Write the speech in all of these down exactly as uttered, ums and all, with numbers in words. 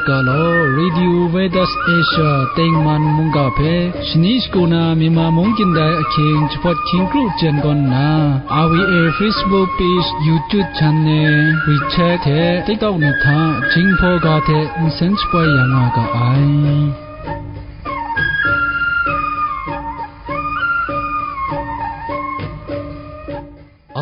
Ga law, Radio Veritas Asia tengman mungga hpe shani shagu na Myanmar mung kyin dai ahkying jahpawt hkying kru jen gawn nna, R V A Facebook page, YouTube channel, WeChat hte TikTok ni hta Jinghpaw ga hte nsen shapoi ya nga ga ai.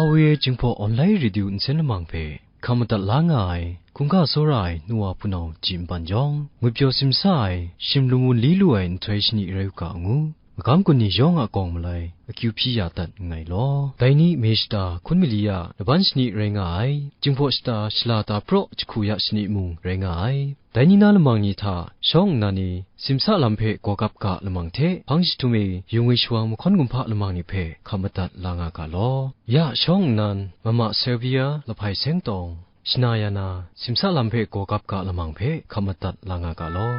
R V A Jinghpaw Online Radio nsen lamang hpe hkam madat la nga ai, hkungga tsawra ai nu wa hpunau Ji Npan yawng, ngwipyaw simsa ai, shim lung wun li lu ai nhtoi shani rai u ga ngu, magam gun ni yawng a kawng malai akyu hpyi ya dat nngai law. Dai ni me shata hkun mali ya laban shani rai nga ai, Jinghpaw shata shala ta praw jahku ya shani mung rai nga ai. Dai ni na lamang ni hta shawng nnan ni simsa lam hpe gawgap ga lamang hte hpang jahtum e yung ai shawang mahkawn gumhpa lamang ni hpe hkam madat la nga ga law. Ya shawng nnan, Mama Serbia lahpai seng tawng, shana ya na, simsa lam hpe gawgap ga lamang hpe hkam madat la nga ga law.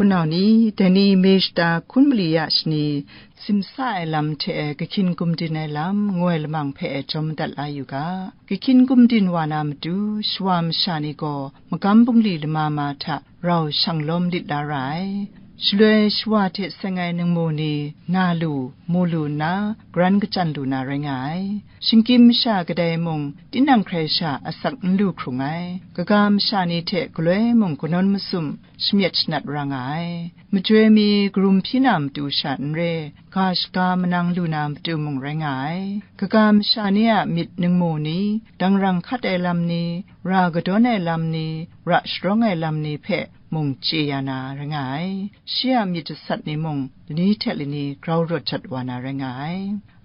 Hpunau ni, dai ni me shata hkun mali ya shani, simsa ai lam hte kahkin gumdin ai lam, ngu ai lamang hpe jawm madat la yu ga. Kahkin gumdin wa na matu, shawa masha ni gaw magam bungli lama ma hta rau shang lawm lit la ra ai. Shaloi shawa hte seng ai ningmu ni na lu, mu lu nna, garan kachyan lu na rai nga ai. Shinggyim masha kadai mung, tinang hkrai sha asak n lu hkrung ai. Kaga masha ni hte galoi mung kanawn masum shamyet shanat ra nga ai. Majoi mi karum hpyi na matu sha n re, ga shaga manang lu na matu mung rai nga ai. Kaga masha ni a myit ningmu ni, dangrang hkat ai lam ni, ra kadawn ai lam ni, ra sharawng ai lam ni hpe mung chye ya na rai nga ai. Shi a myit jasat ni mung lani hte lani grau rawt jat wa na rai nga ai.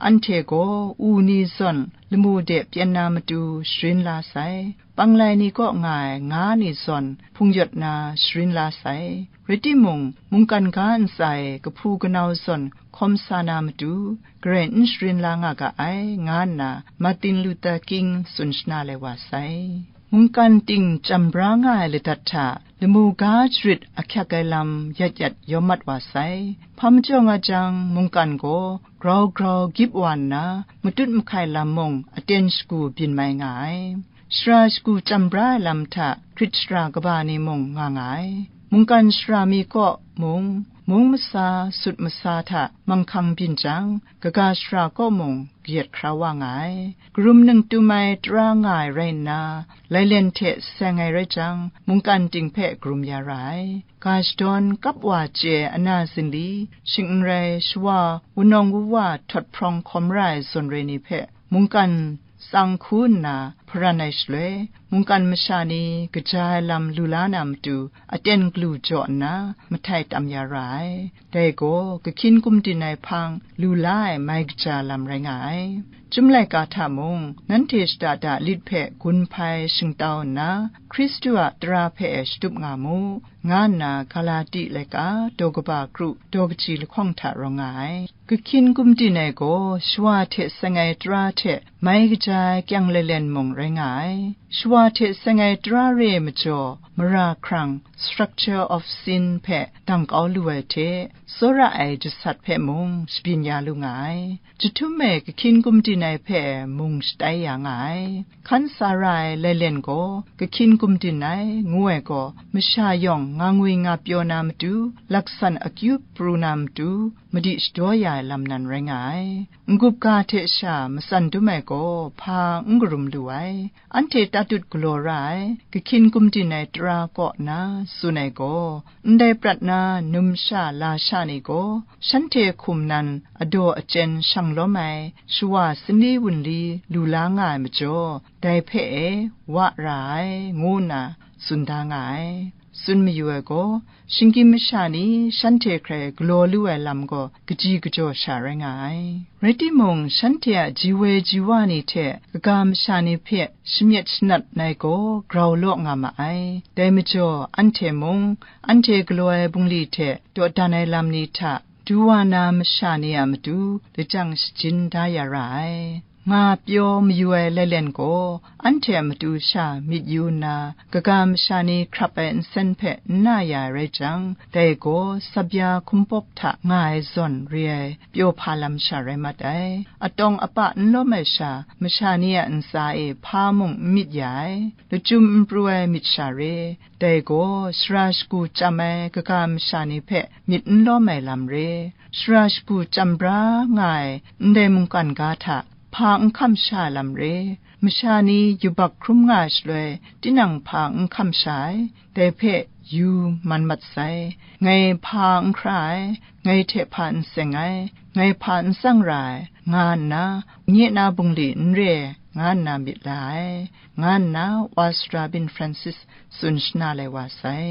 Anhte gaw u ni zawn lamu de pyen na matu sharin la sai, panglai ni kaw nga ai nga ni zawn hpung yawt na sharin la sai. Rai timung, mungkan ga ntsa e kahpu kanau zawn hkawm sa na matu, garai n sharin la nga ga ai, nga nna Martin Luther King tsun shana lai wa sai. Mungkan ting chyam bra nga ai ladat hta, lamu ga jarit ahkyak ai lam yat yat yawm mat wa sai. Hpa majaw nga jang, mungkan gaw grau grau gyip wa nna, matut mahkai lam mung aten shagu byin mai nga ai. Shara shagu chyam bra ai lam hta, hkrit shara kaba ni mung nga nga ai. Mungkan shara mi kaw mung, mung masa, sut masa hta manghkang byin jang, kaga shara kaw mung kayat hkra wa nga ai. Karum ningtum ai tara nga ai rai nna, lailen hte seng ai rai jang, mungkan ting hpe karum ya ra ai. Ga shadawn kap wa chye ai ana zinli, shing n rai, shawa wunawng wuwa htawt hprawng hkawm ra ai zawn re ni hpe, mungkan tsang hku nna hparan ai shaloi, mungkan masha ni kaja ai lam lu la na matu aten galu jaw nna mahtai tam ya ra ai. Dai gaw, kahkyin gumdin ai hpang lu la ai mai kaja lam rai nga ai. Chyum laika hta mung, nanhte shada da lit hpe gun hpai shingtau nna, Hkristu a tara hpe shatup nga mu, nga nna Galati laika daw kaba kru daw kaji lahkawng hta rawng nga ai. Kahkyin gumdin ai gaw shawa hte seng ai tara hte mai kaja ai kyang lalen mung rai nga ai. Shawa hte seng ai tara re ai majaw, mara hkrang, structure of sin, hpe dang kau lu ai hte, tsawra ai jasat hpe mung shabyin ya lu nga ai. Jahtum e kahkyin gumdin ai hpe mung shatai ya nga ai. Hkan sa ra ai lalen gaw, kahkyin gumdin ai, ngu ai gaw, masha yawng nga ngwi nga pyaw na matu, laksan akyu pru na matu, madi shadaw ya ai lam nan rai nga ai. N-gup ga hte sha matsan dum ai gaw, hpa n karum lu ai. Anhte tatut galaw ra ai, kahkyin gumdin ai tara kaw na tsun ai gaw, ndai prat na numsha lasha ni gaw, shanhte hkum nan adaw achyen shang lawm ai shawa sanli wunli lu la nga ai majaw, dai hpe e wa ra ai, ngu nna tsun da nga ai. Tsun mayu ai gaw, shinggyim masha ni shanhte hkrai galaw lu ai lam gaw kaji kajaw sha rai nga ai. Rai timung, shanhte a ji woi ji wa ni hte kaga masha ni hpe shamyet shanat ai gaw grau law nga ma ai. Dai majaw, anhte mung, anhte galaw ai bungli hte dawdan ai lam ni hta du wa na masha ni a matu lajang shajin da ya ra ai. nga pyaw mayu ai lalen gaw, anhte a matu sha myit yu nna, kaga masha ni hkrap ai nsen hpe n na ya ai rai jang, dai gaw sabya hkumpawp hta nga ai zawn re ai pyaw hpa lam sha rai mat ai. Atawng apa n lawm ai sha, masha ni a ntsa e hpa mung n myit ya ai, lachyum n pru ai myit sha re, dai gaw shara shagu chyam ai kaga masha ni hpe myit n lawm ai lam re, shara shagu chyam bra nga ai ndai mungkan ga hta hpa n hkam sha ai lam re, masha ni yubak hkrum nga ai shaloi, tinang hpa n hkam sha ai, dai hpe yu man mat sai, ngai hpa n hkra ai, ngai hte hpa n seng ai, ngai hpa n tsang ra ai, nga nna, nye na bungli n re ai, nga nna myit la ai, nga nna wa sara byin Francis tsun shana lai wa sai.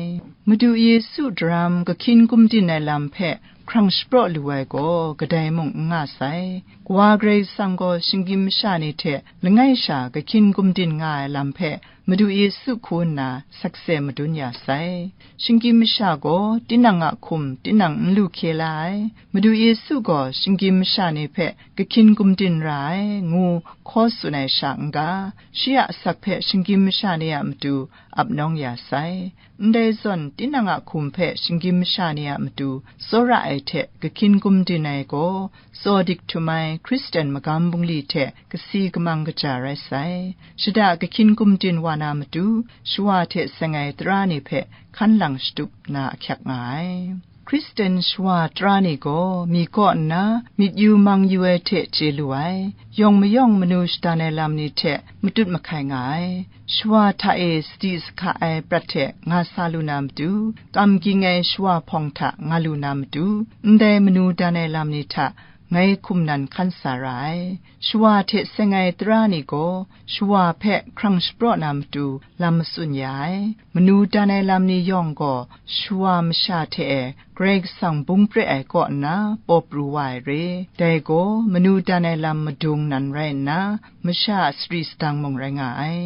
Madu Yesu daram kahkyin gumdin ai lam hpe hkrang shapraw lu ai gaw kadai mung n nga sai. Kawa Karai Kasang gaw shinggyim masha ni hte langai sha kahkyin gumdin nga ai lam hpe Madu Yesu hku nna sakse madun ya sai. Shinggyim masha gaw tinang a hkum tinang n lu hkye la ai. Madu Yesu gaw shinggyim masha ni hpe kahkyin gumdin ra ai, ngu hkaw tsun ai sha n-ga, shi a asak hpe shinggyim masha ni a matu ap nawng ya sai. Ndai zawn, tinang a hkum hpe shinggyim masha ni a matu tsawra ai hte kahkyin gumdin ai gaw, tsaw dik htum ai Hkristan magam bungli hte kasi kamang kaja rai sai. Shada kahkyin gumdin wa na matu, shawa hte seng ai tara ni hpe hkan lang shatup na ahkyak nga ai. Hkristan shawa tara ni gaw mi kaw nna myit yu mang yu ai hte chye lu ai, yawng mayawng manu shadan ai lam ni hte matut mahkai nga ai, shawa hta e sadi sahka ai prat hte nga sa lu na matu, kam ging ai shawa hpawng hta nga lu na matu, ndai manu dan ai lam ni hta ngai hkum nan hkan sa ra ai. Shawa hte seng ai tara ni gaw shawa hpe hkrang shapraw na matu lam matsun ya ai. Manu dan ai lam ni yawng gaw shawa masha hte e Karai Kasang bung pre ai kaw nna paw pru wa ai re. Dai gaw manu dan ai lam madung nan rai nna, masha a sari sadang mung rai nga ai.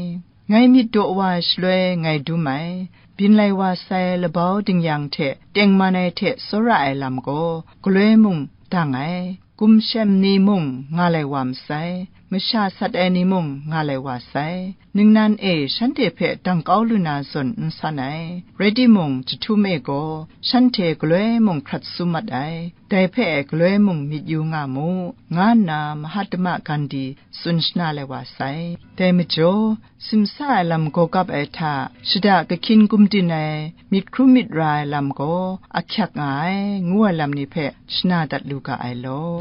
Ngai myit daw wa ai shaloi ngai dum ai, byin lai wa sai labau dingyang hte tengman ai hte tsawra ai lam gaw, galoi mung dang ai, gumshem ni mung nga lai wa masai, masha sat ai ni mung nga lai wa sai, ningnan e shanhte hpe dang kau lu na zawn n san ai, rai timung, jahtum e gaw shanhte galoi mung hkrat sum mat ai, dai hpe galoi mung myit yu nga mu, nga nna Mahatma Gandhi tsun shana lai wa sai. Dai majaw, simsa ai lam gaw kap ai hta, shada kahkyin gumdin ai, myit hkrum myit ra ai lam gaw ahkyak nga ai, ngu ai lam ni hpe shana dat lu ga ai law.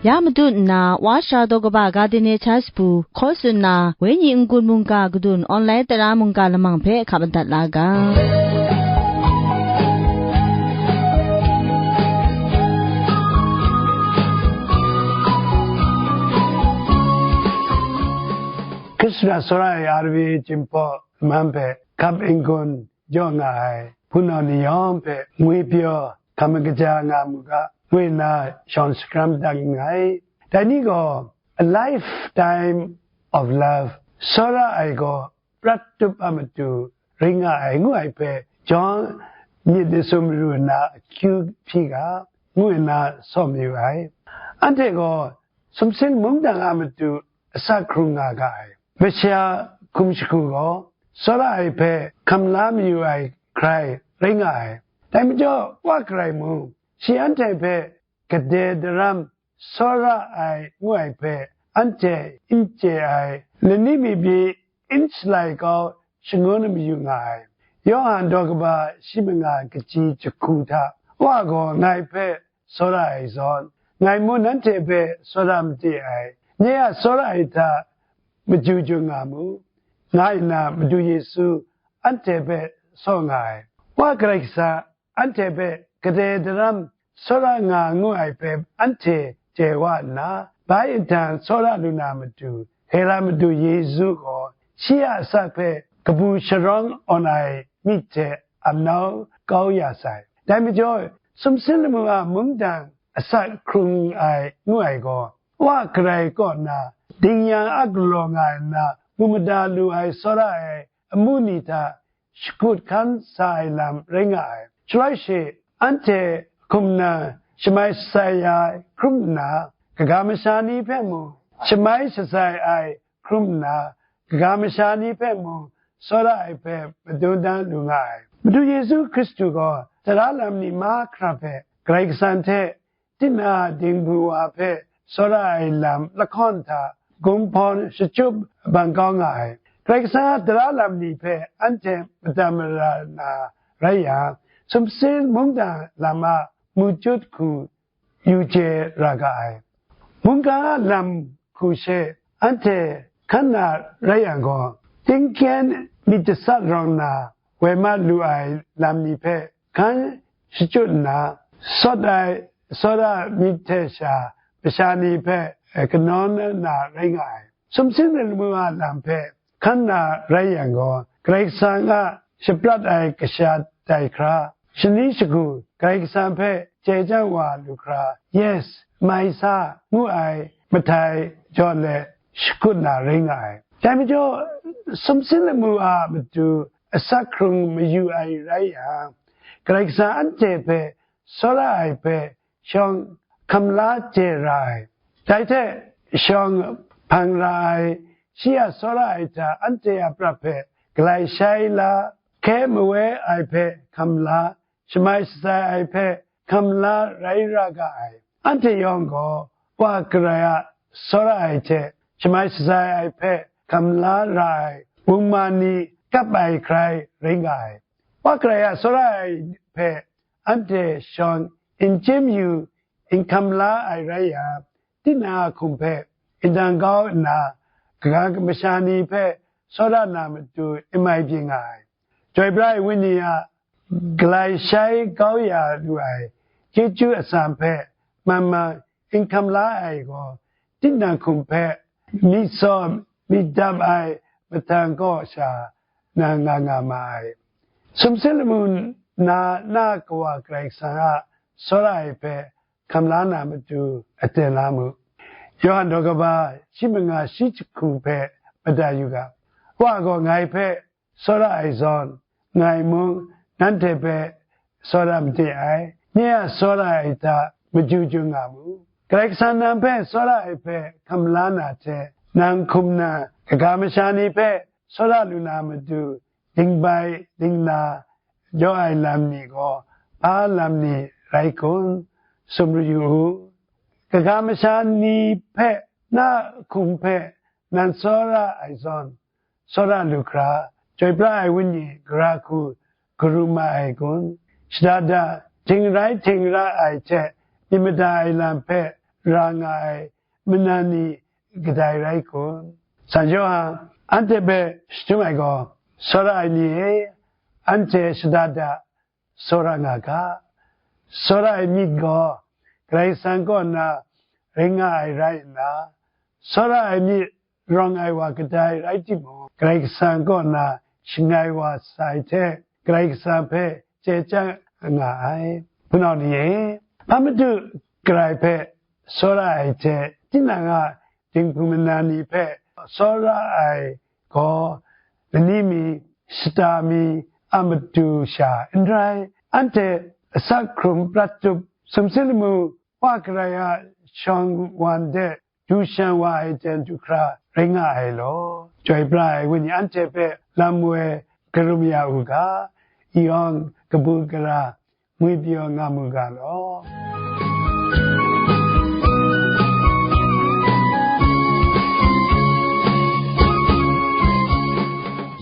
Ya matut nna, Wa Sara Daw Kaba Gardiner Church bu hkaw tsun na, Wenyi n-gun mungga kadun online tara mungga lamang hpe hkap madat la ga. Hkristan tsawra ai R V A Jinghpaw Laman hpe hkap n-gun jaw nga ai hpunau ni yawng hpe ngwi pyaw hkam kaja nga mu ga, ngu nna shawng shakram dat nngai. Dai ni gaw, A Lifetime of Love, tsawra ai gaw prat tup a matu ring nga ai, ngu ai hpe John myit ni sum ru nna akyu hpyi ga, ngu nna saw mayu ai. Anhte gaw sumsing mungdan a matu asak hkrung nga ga ai. Masha hkum shagu gaw, tsawra ai hpe hkam la mayu ai hkrai rai nga ai. Dai majaw, wa hkrai mung, shi anhte hpe gade daram tsawra ai ngu ai hpe anhte n chye ai, lani mi pyi n shalai kau shangun mayu nga ai. Yawhan daw kaba shi manga kaji jahku hta, Wa gaw ngai hpe tsawra ai zawn, ngai mung nanhte hpe tsawra made ai, nye a tsawra ai hta maju ju nga mu, nga nna Madu Yesu anhte hpe saw nga ai. Wa Karai Kasang anhte hpe gade daram tsawra nga ngu ai hpe anhte chye wa nna, bai nhtan tsawra lu na matu, Hkristu Madu Yesu gaw shi a asak hpe kabu sharawng awn ai myit hte amnau kau ya sai. Dai majaw, sumsing lamu a mungdan asak hkrung ai ngu ai gaw, Wa Karai kaw na dingyang a galaw nga ai nna, mu mada lu ai tsawra ai amu ni hta shakut hkan sa ai lam rai nga ai. Shaloi shi, anhte hkum nna shamai shatsai ya ai hkrum nna, kaga masha ni hpe mung shamai shatsai ai hkrum nna, kaga masha ni hpe mung tsawra ai hpe madun dan lu nga ai. Madu Yesu Hkristu gaw tara lam ni mahkra hpe Karai Kasang hte tinang a dinghpung wa hpe tsawra ai lam lahkawn hta gumhpawn shachyup bang kau nga ai. Karai Kasang a tara lam ni hpe anhte madat mara na rai yang, sumsing mungdan lam a mu chyut hku yu chye ra ga ai. Mungga a lam hku she anhte hkan na rai yang gaw, tingkyen myit dasat rawng na woi mat lu ai lam ni hpe hkan shachyut nna, sawt ai tsawra myit hte sha masha ni hpe, eh, kanawn na rai nga ai. Sumsing lamu a lam hpe hkan na rai yang gaw, Karai Kasang a shaprat ai kasha tai hkra, shani shagu Karai Kasang hpe chye chyang wa lu hkra, yes, mai sa, ngu ai mahtai jaw let shakut na rai nga ai. Dai majaw, sumsing lamu a matu asak hkrung mayu ai rai yang, Karai Kasang anhte hpe tsawra ai hpe shawng hkam la chye ra ai. Dai hte shawng hpang ra ai, shi a tsawra ai hta anhte a prat hpe galai shai la, hkye mawoi ai hpe hkam la, shamai shatsai ai hpe hkam la rai ra ga ai. Anhte yawng gaw Wa Karai a tsawra ai hte shamai shatsai ai hpe hkam la ra ai wunma ni kap ai hkrai rai nga ai. Wa Karai a tsawra ai hpe anhte shawng n chye mayu n hkam la ai rai yang, tinang a hkum hpe n dang kau nna, kaga masha ni hpe tsawra na matu n mai byin nga ai. Chyoi pra ai Wenyi a galai shai kau ya lu ai chyeju atsam hpe man man n hkam la ai gaw, tinang hkum hpe myit saw myit dap ai mahtang kaw sha nang nga nga ma ai. Sumsing lamu na na Kawa Karai Kasang a tsawra ai hpe hkam la na matu aten la mu. Yawhan daw kaba shi manga shi jahku hpe madat yu ga, Wa gaw ngai hpe tsawra ai zawn, ngai mung nanhte hpe tsawra made ai, nye a tsawra ai hta maju ju nga mu. Karai Kasang nang hpe tsawra ai hpe hkam la na hte, nang hkum na kaga masha ni hpe tsawra lu na matu, dingbai dingla jaw ai lam ni gaw, hpa lam ni rai kun? Sumru yu u. Kaga masha ni hpe na hkum hpe nang tsawra ai zawn, tsawra lu hkra, chyoi pra ai Wenyi gara hku garu ma ai kun? Shada da, htingrai htingra ai hte myit mada ai lam hpe ra nga ai manan ni kadai rai kun? San Yawhan anhte hpe shadum ai gaw, Tsawra ai ni e, anhte shada da tsawra nga ga. Tsawra ai myit gaw Karai Kasang kaw na rai nga ai rai nna, tsawra ai myit rawng ai wa kadai rai timung, Karai Kasang kaw na shangai wa sai hte Karai Kasang hpe chye chyang nga ai. Hpunau ni e, hpa madu Karai hpe tsawra ai hte tinang a dinghpung manan ni hpe tsawra ai gaw, lani mi, shata mi a matu sha n rai, anhte asak hkrum prat tup, sumsing lamu, Wa Karai a shawng wan de du shan wa ai ten du hkra rai nga ai law, chyoi pra ai Wenyi anhte hpe lam woi garum ya u ga, yawng kabu gara ngwi pyaw nga mu ga law.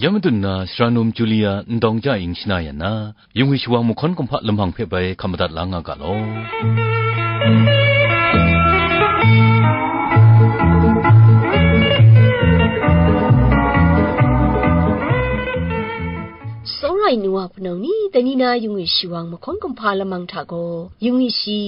Ya madun na, sara num Julia Ndawng Ja Ing shana yan na, yung ai shawang mahkawn kumhpa lamang hpe bai hkam madat la nga ga law. Tsawra ai nu wa hpunau ni, dai ni na yung ai shawang mahkawn kumhpa lamang hta gaw, yung ai shi,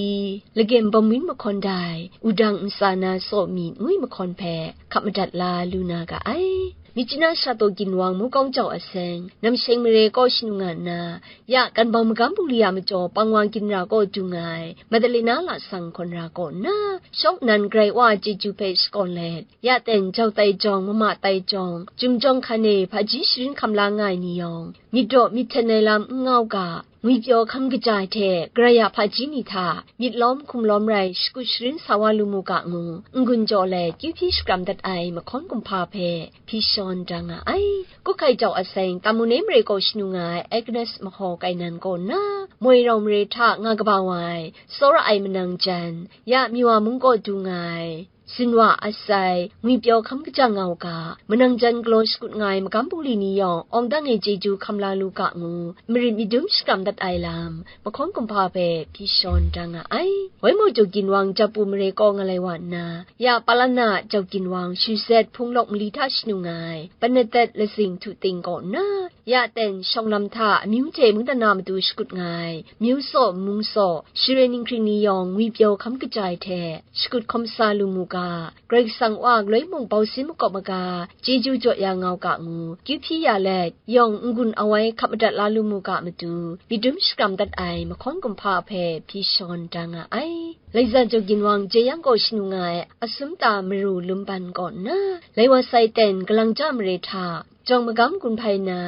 lagaem bawm yin mahkawn dai, wudang ntsa na saw mi ngwi mahkawn hpe hkap madat la lu na ga ai. Myitkyina Sharaw Ginwang Mungkawng Jau a seng, Namsheng mare kaw shanu nga nna, ya kan bawng magam bungli a majaw pang wa ginra kaw dung ai, Madalena lasang hkawn ra kaw nna, shawng nnan Karai Wa a chyeju hpe shakawn let, ya ten jau tai jawng, mama tai jawng, jum jawng hkan e hpaji sharin hkam la nga ai ni yawng, myit daw myit hten ai lam n ngau ga, ngwipyaw hkam kaja ai hte Karai a hpaji ni hta myit lawm hkum lawm rai shakut sharin sa wa lu mu ga ngu, n-gun jaw let kyu hpyi shakram dat ai mahkawn kumhpa hpe hpyi shawn da nga ai. Kukhai jau a seng Tamu ne mare kaw shanu nga ai Agnes Mahaw Kainan kaw nna, moi rau mare hta nga kaba wa ai tsawra ai manang jan, ya Miwa mung kaw du nga ai, zinwa asai, ngwipyaw hkam kaja nga u ga, manang jan galaw shakut nga ai magam bungli ni yawng awng dang e chyeju hkam la lu ga ngu, marit myit dum shakram dat ai lam, mahkawn kumhpa hpe hpyi shawn da nga ai. Wai mu Jau Ginwang Japu mare kaw nga lai wa nna, ya Palana Jau Ginwang Shuzet hpung lawk mali hta shanu nga ai, Bernadette Lazing Htu Ting kaw nna, ya ten shawng lam hta amyu hte mungdan na matu shakut nga ai, Myu Saw, Mung Saw, Shirui Ninghkring ni yawng ngwipyaw hkam kaja ai hte shakut hkawm sa lu mu ga, Karai Kasang Wa galoi mung bau sin makawp maga, chyeju jaw ya nga u ga ngu, kyu hpyi ya let, yawng n-gun awai hkap madat la lu mu ga matu, myit dum shakram dat ai mahkawn kumhpa hpe hpyi shawn da nga ai. Laiza Jau Ginwang Jeyang kaw shanu nga ai Asumta Maru Lumban kaw nna, lai wa sai ten Galang Ja mare hta, jawng magam gun hpai na,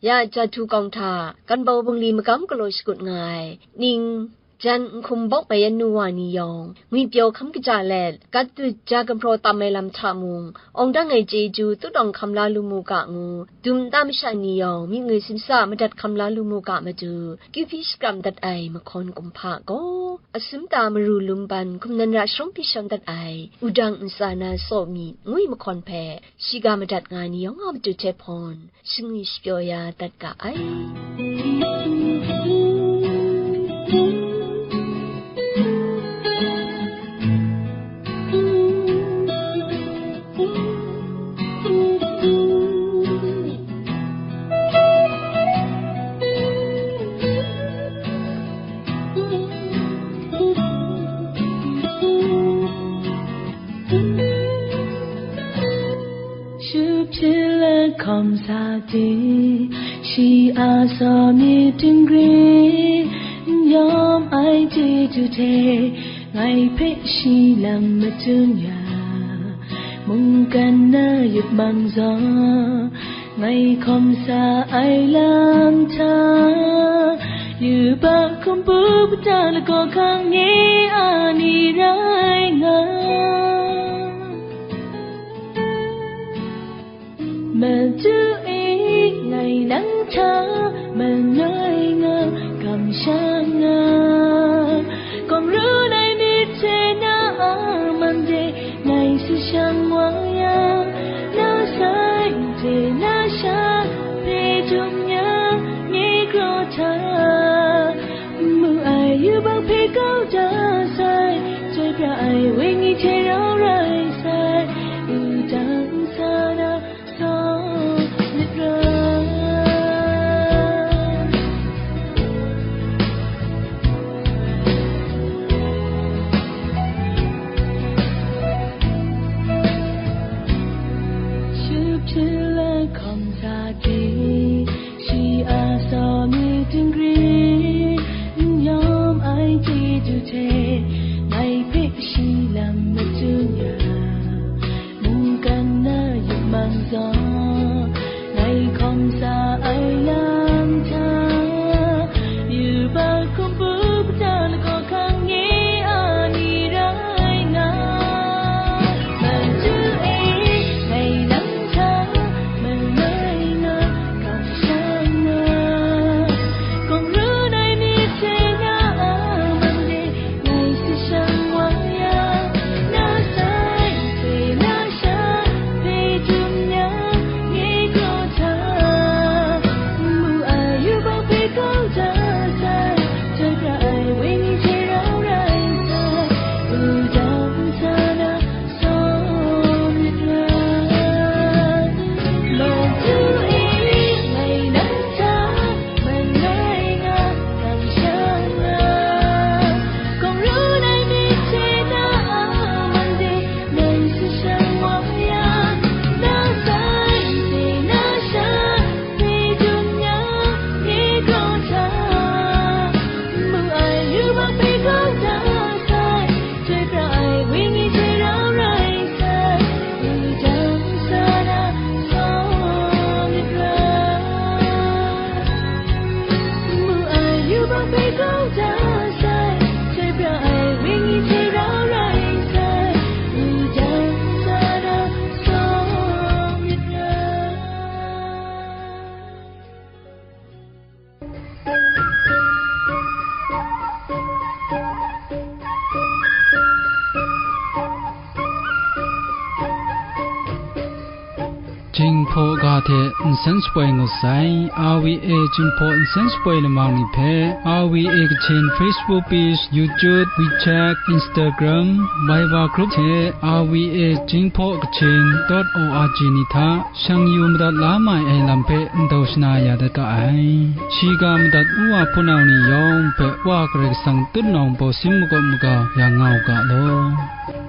ya Jahtu kawng hta, Ganbau bungli magam galaw shakut nga ai, ning, jan nhkum bawk mai yan nu wa ni yawng, ngwipyaw hkam kaja let, gat dut ja gumhpraw tam ai lam hta mung, awng dang ai chyeju tutdawng hkam la lu mu ga ngu, dum nta masha ni yawng, myit ngwi simsa madat hkam la lu mu ga matu, kyu hpyi shakram dat ai mahkawn kumhpa gaw, Asumta Maru Lumban hkum nan ra sharawng hpyi shawn dat ai, Wudang Ntsa Na Saw Myit ngu ai mahkawn hpe, shiga madat nga ai ni yawng a matu hte hpawn, shingwi shapyaw ya dat ga ai. Shu hpyi lahkawm sa ting, shi a saw myit dingri, n yawm ai chyeju hte, ngai hpe shi lam matun ya, mungkan na yupmang zaw, ngai hkawm sa ai lam hta, yubak hkum pu pata lagaw hkang nye a ni rai nga. Madu e, ngai nang hta manoi nga, kamsham nga. Kawm run ai myit hte na a man de, ngai sashang wa yang, na sai hte na sha hpe dum yang, nye kraw hta, n mu ai yubak hpe kau da sai, chyoi pra ai wenyi hte rau rai sai, wudang ntsa na saw myit ra. Shu hpyi lahkawm sa ting, shi a saw myit dingri, n yawm ai chyeju hte, ngai hpe shi lam Jinghpaw ga hte nsen shapoi ngut sai. R V A Jinghpaw nsen shapoi lamang ni hpe R V A Kachin Facebook page, YouTube, WeChat, Instagram, Viber group hte R V A Jinghpaw Kachin dot O R G ni hta shang yu madat la mai ai lam hpe ndau shana ya dat ga ai. Shiga madat ngu wa hpunau ni yawng hpe Wa Karai Kasang tutnawng baw sin makawp maga ya nga u ga law.